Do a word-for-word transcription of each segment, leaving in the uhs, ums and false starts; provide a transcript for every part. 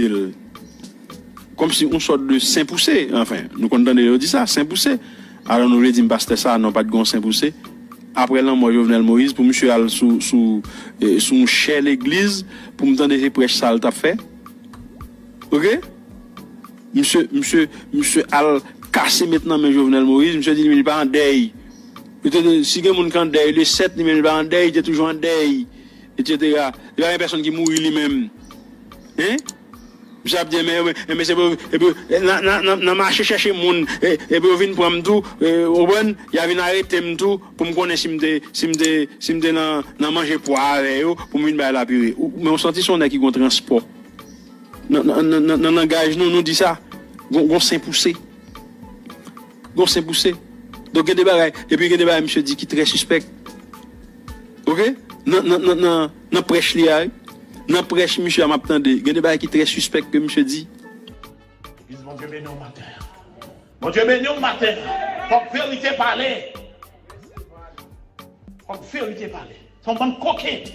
l. Kòmsi yon sòt de sen pouse, anfen, nou konn tande yo di sa, sen pouse. Alò nou vle di m pastè sa, non, pa t gen yon sen pouse. Apre lanmò Jovenel Moïse, pou misye al sou, sou, eh, sou yon chè legliz, pou m tande se prèch sa l t ap fè. Oke? Misye, misye, misye al kase met nan men Jovenel Moïse, misye di li menm li pa an dèy. Li te di, si gen moun ki an dèy, le sèt, li menm li pa an dèy, li te toujou an dèy, etsetera. Li pa gen pèsonn ki mouri li menm. Hein? Misye ap di, men, men, men se pou, epi, nan, nan, nan, nan mache chèche moun, e, epi yo vin pran m tou, e, ou konprann? Y a vin arete m tou, pou m konnen si m te, si m te, si m te nan, nan manje pwa avè yo, pou m vin bay lapire. Ou, men ou santi se yon nèg ki gon transpò. Nan, nan, nan, nan, nan langaj nou, nou di sa, gon, gon sen pouse. Gon sen pouse. Donk gen de bagay, epi gen de bagay misye di ki trè sispèk. Oke? Nan, nan, nan, nan, nan prèch li a, wi. Nan prèch misye a m ap tande, gen de bagay ki trè sispèk ke misye di. Legliz, Bondye beni w maten an. Bondye beni w maten an. Fòk verite pale. Fòk verite pale. Se yon bann koken.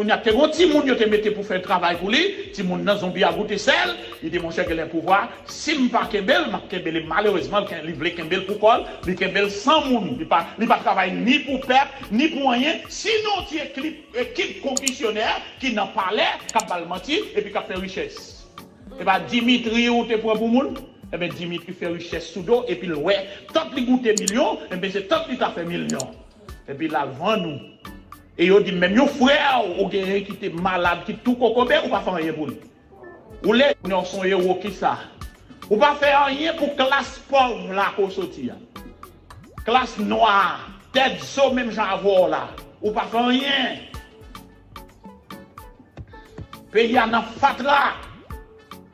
Kounye a, te gon timoun yo te mete pou fè travay pou li. Timoun nan, zonbi a goute sèl. Li di, monchè, genlè pouvwa, si m pa kenbe l, m ap kenbe l. E malerezman, li ken-, li vle kenbe l pou kò l. Li kenbe l san moun. Li pa, li pa travay ni pou pèp, ni pou anyen. Sinon, ti ekip, ekip konkisyonè ki nan palè, k ap ba l manti, epi k ap fè richès. Se pa Dimitri ou te pran pou moun? Enben, Dimitri fè richès sou do, epi l wè, tant li goute milyon, enben, se tant li ta fè milyon. Epi l al vann ou. E yo di, menm yon frè ou genyen ki te malad, ki tou kokobe, ou pa fè anyen pou li. Ou le, ou se yon ewo, kisa? Ou pa fè anyen pou klas pòv la ke w soti a. Klas nwa, tèt zo, menm jan avè w la. Ou pa fè anyen. Peyi a nan fatra.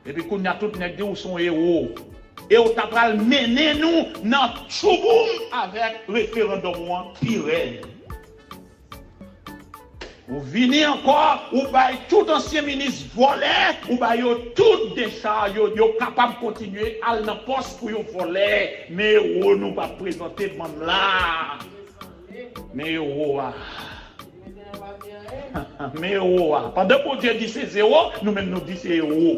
Epi kounye a tout nèg di ou se yon ewo. E ou ta pral mennen nou nan tchouboum avèk referandòm ou an pi rèd. Ou vini ankò, ou bay tout ansyen minis vòlè, ou bay yo tout dechaj, yo, yo kapab kontinye al nan pòs pou yo vòlè. Men ewo nou pa prezante bann la. Men ewo a. Men ewo a. Pandan Bondye di se zewo, nou menm nou di se ewo.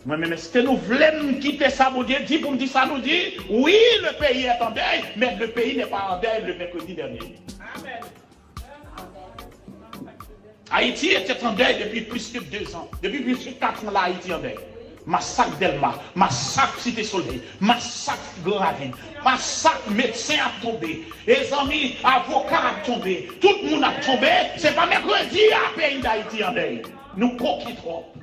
Mwen menm, èske nou vle m kite sa Bondye di pou m di sa nou di? Oui, le pays est en deuil, mais le pays n'est pas en deuil le mercredi dernier. Ayiti était en deuil depuis plus que deux ans. Depi plis ke kat an la, Ayiti an dèy. Masak Dèlma, masak Site Solèy, masak Gran Ravin, masak medsen ap tonbe, e zanmi, avoka ap tonbe, tout moun ap tonbe. Se pa mèkredi a peyi Dayiti an dèy. Nou koken twòp.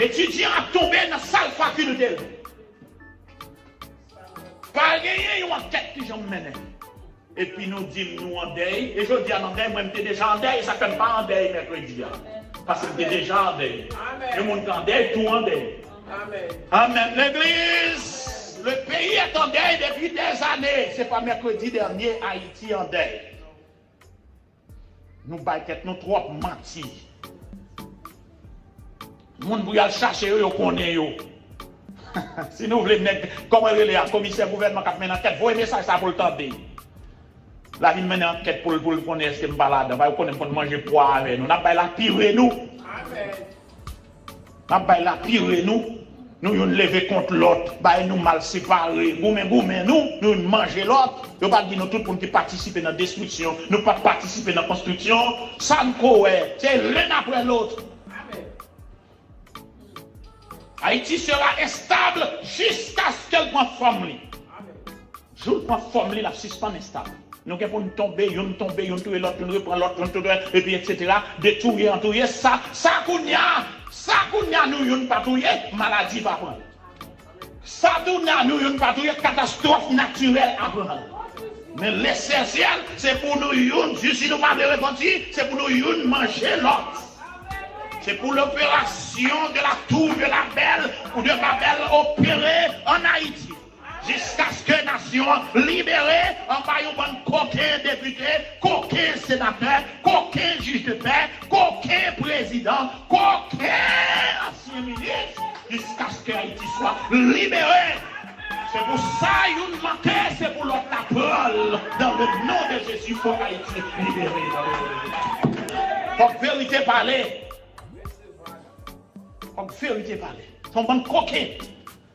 Etidyan ap tonbe nan sal fakilte yo. Pa genyen yon ankèt ki janm mennen. Epi nou di m nou an dèy. E jodi a nan dèy, mwen m te deja an dèy, e sa fè m pa an dèy mèkredi a. Paske m te deja an dèy. Yon moun ki an dèy, tou an dèy. Amèn, legliz! Le pays est en deuil depuis des années. Se pa mèkredi dènye Ayiti an dèy. Nou bay tèt nou twòp manti. Moun pou y al chache yo, yo konnen yo. Si nou vle nèg, kòman rele a, komisè gouvènman k ap mennen ankèt, voye mesaj sa pou l tande. L a vin mennen ankèt pou l, pou l konnen èske m pa ladan. Ba yo konnen m konn manje pwa avè nou. N ap bay lapire nou. N ap bay lapire nou. Nou youn leve kont lòt, bay nou mal separe, goumen goumen nou, nou youn manje lòt. Yo pa t di nou tout moun ki patisipe nan destriksyon, nou pa t patisipe nan konstriksyon. Sa n ko wè, se l'un après l'autre. Haïti sera instable jusqu'à ce qu'elle prend forme li. Jou l pran fòm li, l ap sispann estab. Nou gen pou n tonbe, youn tonbe, youn touye lòt, youn repran lòt, youn touye, epi etsetera. De touye an touye, sa, sa kounye a, sa kounye a nou youn pa touye, maladi pa pran. Sa kounye a nou youn pa touye, katastwòf natirèl ap pran. Men lesansyèl, se pou nou youn, jis si nou pa vle repanti, se pou nou youn manje lòt. C'est pour l'opération de la tour de la Belle ou de Babel opérée en Haïti. Jiskaske nasyon an libere anba yon bann koken depite, koken senatè, koken jij de pè, koken prezidan, koken ansyen minis, jiskaske Ayiti swa libere. Se pou sa youn manke, se pou lòt la pran l. Dans le nom de Jésus, fòk Ayiti libere. Fòk verite pale. Fòk verite pale. Se yon bann koken.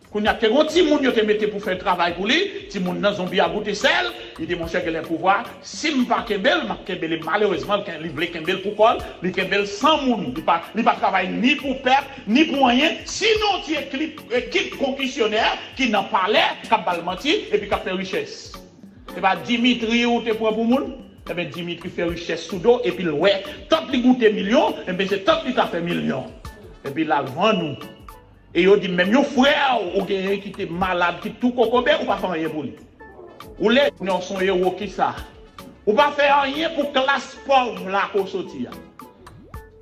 Kounye a, te gen yon timoun yo te mete pou fè travay pou li, timoun nan zonbi a goute sèl, li di, monchè, genlè pouvwa, si m pa kenbe l, m ap kenbe li. Malerezman, li vle kenbe l pou kò l, li kenbe l san moun, li pa, li pa travay ni pou pèp, ni pou anyen. Si nou ti ekip, ekip konkisyonè ki nan palè, k ap ba l manti, epi k ap fè richès. Se pa Dimitri ou te pran pou moun? Ebyen, Dimitri fè richès sou do, epi l wè, tant li goute milyon, ebyen, se tant li ta fè milyon. Epi l al vann ou. E yo di menm yon frè w ou genyen ki te malad, ki tou kokobe, ou pa fè anyen pou li. Ou leve, non, se yon ewo, kisa? Ou pa fè anyen pou klas pòv la ke w soti a.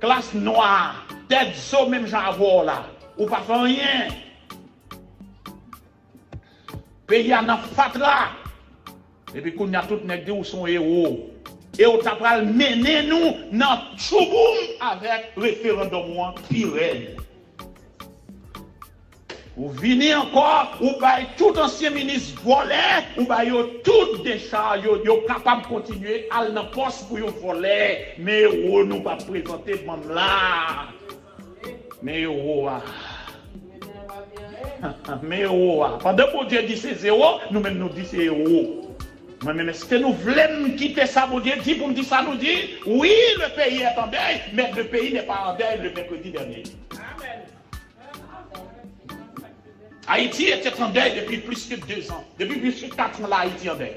Klas nwa, tèt zo menm jan avè w la. Ou pa fè anyen. Peyi a nan fatra. Epi kounye a tout nèg di ou se yon ewo. E w ta pral mennen nou nan tchouboum avèk referandòm ou an pi rèd. Ou vini ankò, ou bay tout ansyen minis vòlè, ou bay yo tout dechaj, yo, yo kapab kontinye al nan pòs pou yo vòlè. Men ewo nou pa prezante bann la. Men ewo a. Men ewo a. Pandan Bondye di se zewo, nou menm nou di se ewo. Mwen menm, èske nou vle m kite sa Bondye di pou m di sa nou di? Oui, le pays est en deuil, mais le pays n'est pas en deuil le mercredi dernier. Ayiti était en deuil depuis plus que deux ans. Depi plis ke kat an la, Ayiti an dèy.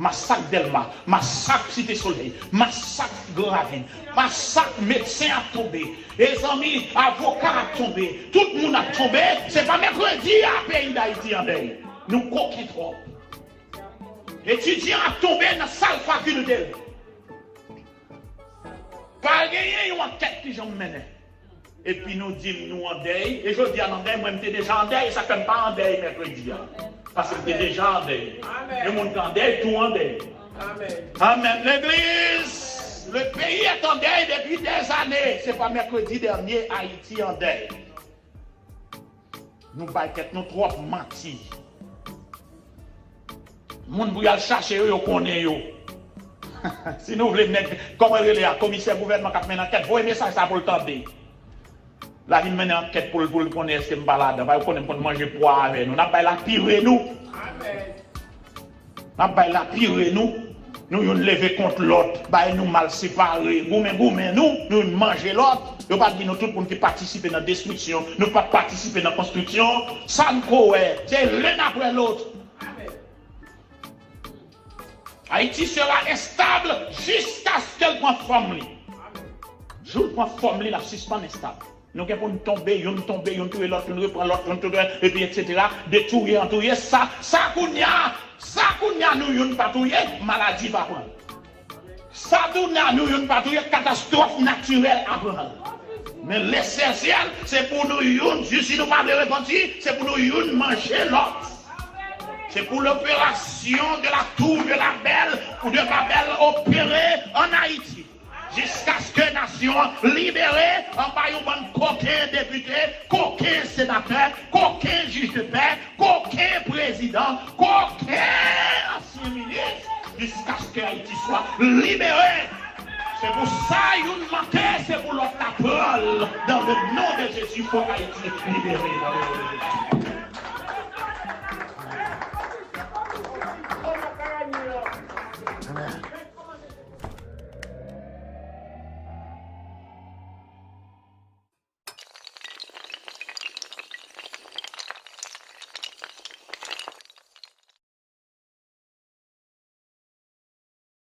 Masak Dèlma, masak Site Solèy, masak Gran Ravin, masak medsen ap tonbe, mezanmi, avoka ap tonbe, tout moun ap tonbe. Se pa mèkredi a peyi Dayiti an dèy. Nou koken twòp. Etidyan ap tonbe nan sal fakilte yo. Pa genyen yon ankèt ki janm mennen. Epi nou di m nou an dèy. E jodi a n an dèy, mwen m te deja an dèy, e sa k fè m pa an dèy mèkredi a. Paske m te deja an dèy. Yon moun k an dèy, tou an dèy. Amèn. Legliz, le pays est en deuil depuis des années. Se pa mèkredi dènye Ayiti an dèy. Nou bay tèt nou twòp manti. Moun pou y al chache yo, yo konnen yo. Si nou vle nèg, kòman rele a, komisè gouvènman k ap mennen ankèt, voye mesaj sa pou l tande. L a vin mennen ankèt pou l, pou l konnen èske m pa ladan. Paske yo konnen m konn manje pwa avè nou. N ap bay lapire nou. N ap bay lapire nou. Nou youn leve kont lòt, bay nou mal separe, goumen goumen nou, nou youn manje lòt. Yo pa t di nou tout moun ki patisipe nan destriksyon, nou pa t patisipe nan konstriksyon. Sa n ko wè, se l'un après l'autre. Ayiti sera instable jusqu'à ce que l pran fòm li. Jou l pran fòm li, l ap sispann enstab. Nou gen pou n tonbe, youn tonbe, youn touye lòt, youn repran lòt, youn touye, epi etsetera. De touye an touye, sa, sa kounye a, sa kounye a nou youn pa touye, maladi pa pran l. Sa kounye a nou youn pa touye, katastwòf natirèl ap pran l. Men lesansyèl, se pou nou youn, jis si nou pa vle repanti, se pou nou youn manje lòt. Se pou l'opération de la tour de la Babel ou de Babel opérée en Haïti. Jiskaske nasyon an libere anba yon bann koken depite, koken senatè, koken jij de pè, koken prezidan, koken ansyen minis, jiskaske Ayiti swa libere. Se pou sa youn manke, se pou lòt la pran l. Dans le nom de Jésus, fòk Ayiti libere dans le nom de Jésus.